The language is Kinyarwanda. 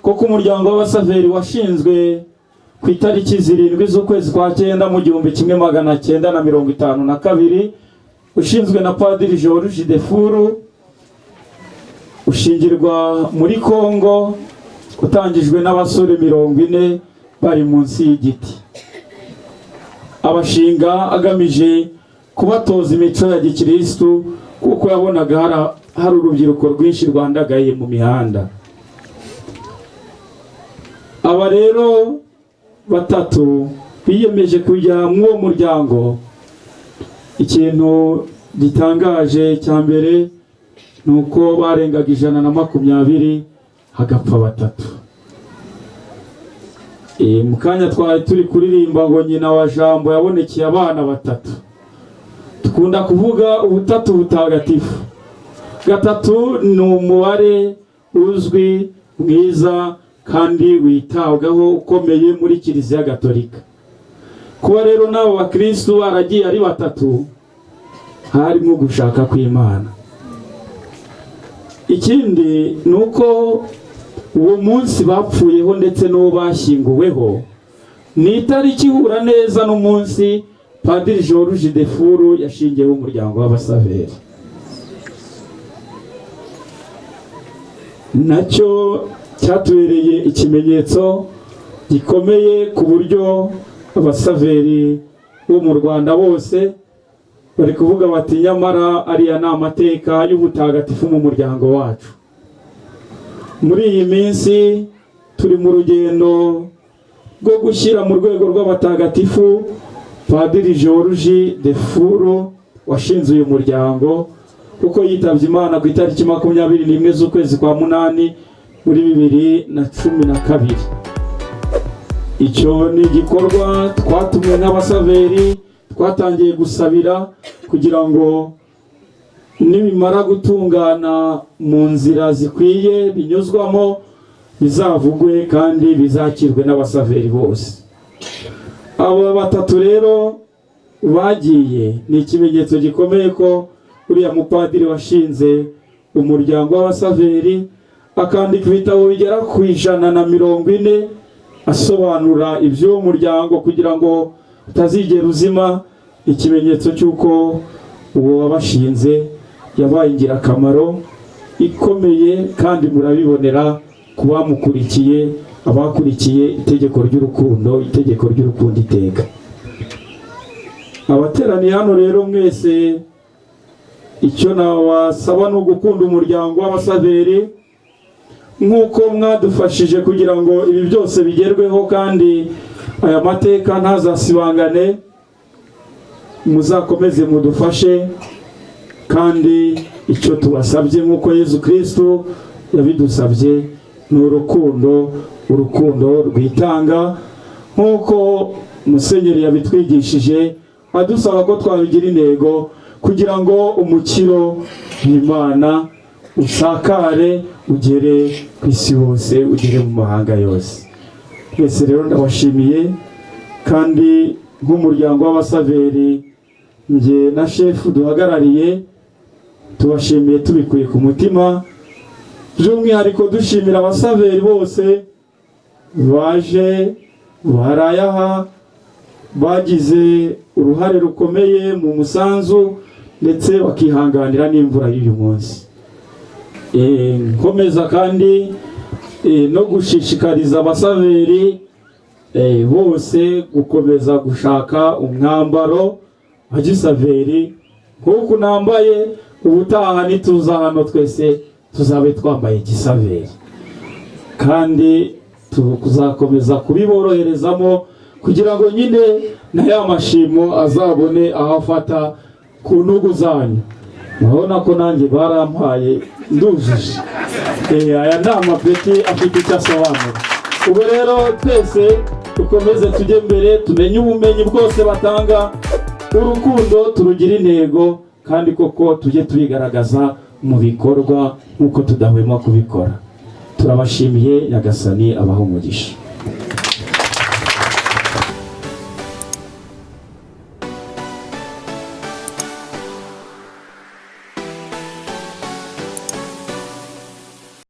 Kuko umuryango w'Abasaveri washinzwe ku itariki 7 z'ukwezi kwa 9 mu 1952, ushinzwe na Padiri Georges Defuru, ushingirwa muri Kongo, utangijwe n'abasore 40 bari munsi y'igiti. Abashinga agamije kubatoza imico ya gikirisitu, kuko yabonaga hari urubyiruko rwinshi rwandagaye mu mihanda. Aba rero batatu biyemeje kujya muri uwo muryango. Ikintu gitangaje cya mbere ni uko barengaga 120, hagapfa batatu. Mu kanya twari turi kuririmba ngo nyina wa Jambo yabonekeye abana batatu. Dukunda kuvuga ubutatu butagatifu. Gatatu ni umubare uzwi, mwiza kandi witabwaho, ukomeye muri Kiliziya Gatolika. Kuba rero n'abo bakirisitu baragiye ari batatu, harimo gushaka kw'Imana. Ikindi ni uko uwo munsi bapfuyeho ndetse n'uwo bashyinguweho ni itariki ihura neza n'umunsi Padiri Georges Defuru yashingiyeho umuryango w'Abasaveri. Nacyo cyatubereye ikimenyetso gikomeye, ku buryo Abasaveri bo mu Rwanda bose bari kuvuga bati: "Nyamara ariya ni amateka y'ubutagatifu mu muryango wacu." Muri iyi minsi turi mu rugendo rwo gushyira mu rwego rw'abatagatifu Padiri Georges Defuro washinze uyu muryango, kuko yitabye Imana ku itariki 21 z'ukwezi kwa 8 muri 2012. Icyo ni igikorwa twatumwe n'Abasaveri, twatangiye gusabira kugira ngo nibimara gutungana mu nzira zikwiye binyuzwamo, bizavugwe kandi bizakirwe n'Abasaveri bose. Aba batatu rero bagiye ni ikimenyetso gikomeye ko uriya mupadiri washinze umuryango w'Abasaveri, akandika ibitabo bigera ku 140 asobanura iby'uwo muryango kugira ngo utazigera uzima, ikimenyetso cy'uko uwo wabashinze yabaye ingirakamaro ikomeye, kandi murabibonera ku bamukurikiye, abakurikiye itegeko ry'urukundo, itegeko ry'urukundo iteka. Abateraniye hano rero mwese, icyo nabasaba ni ugukunda umuryango w'Abasaveri nk'uko mwadufashije kugira ngo ibi byose bigerweho kandi aya mateka ntazasibangane. Muzakomeze mudufashe, kandi icyo tubasabye nk'uko Yezu Kristo yabidusabye ni urukundo, urukundo rwitanga, nk'uko Musenyeri yabitwigishije adusaba ko twabigira intego kugira ngo umukiro w'Imana usakare, ugere ku isi hose, ugere mu mahanga yose. Mwese rero ndabashimiye, kandi nk'umuryango w'Abasaveri, njye na shefu duhagarariye, tubashimiye tubikuye ku mutima, by'umwihariko dushimira Abasaveri bose baje baraye aha, bagize uruhare rukomeye mu musanzu ndetse bakihanganira n'imvura y'uyu munsi. Nkomeza kandi no gushishikariza Abasaveri bose gukomeza gushaka umwambaro wa gisaveri nk'uku nambaye. Ubutaha nituza hano twese tuzabe twambaye gisaveri, kandi tuzakomeza kubiboroherezamo kugira ngo nyine na ya mashimo azabone aho afata ku ntugu zanyu. Murabona ko nanjye barampaye, ndujuje. Aya ni amapeti afite icyo asobanura. Ubwo rero twese dukomeze tujye mbere, tumenye ubumenyi bwose batanga, urukundo turugire intego, kandi koko tujye tubigaragaza mu bikorwa nk'uko tudahwema kubikora. Turabashimiye, Nyagasani abaha umugisha.